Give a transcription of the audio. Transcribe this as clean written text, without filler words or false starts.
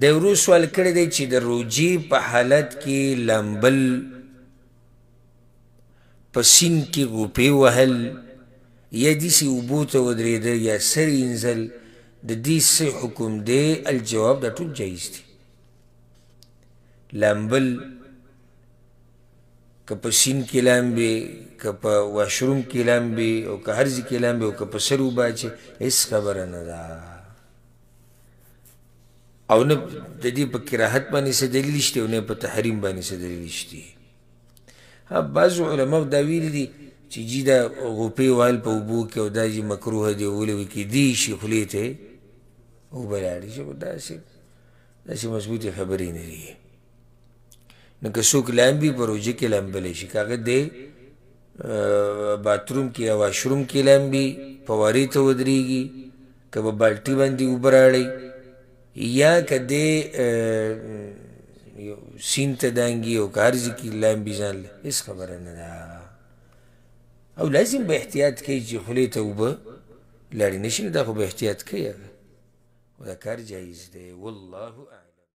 د ورو سوال کړی دی چې د روژې په حالت کې لامبل، په سیند کې غوپې وهل، یا داسې اوبو ته ودرېده یا سر اینځل، د دې څه حکم دی؟ الجواب، دا ټول جایز دي. لامبل که په سیند کې لامبې، که په واشروم کې لامبې، او که هر ځای کې لامبې، او که په سر اوبه اچوې، هېڅ خبره نه ده. او نه د دې په کراهت باندې څه دلیل شته، او نه په تحریم باندې څه دلیل شته. بعضو علماو دا ویلي دي چې جي دا غوپې وهل په اوبو کې او دا جي مکروه دی، ولې وایي کېدی شي خولې ته یې اوبه لاړې شي، خو داسې مضبوطې خبرې نه دي. نو که څوک لامبي په روژه کې لامبلی شي، که هغه دی باتروم کې یا واشروم کې لامبي، فوارې ته ودرېږي، که په بالټي باندې اوبه راړوي، یا که دی سیند ته دانګي او که هر ځای کې لامبي ځان له، هېڅ خبره نه ده. او لازم به احتیاط کوي چې خولې ته اوبه لاړې نه شي، نو دا خو به احتیاط کوي هغه، خو دا کار جایز دی. والله اعلم.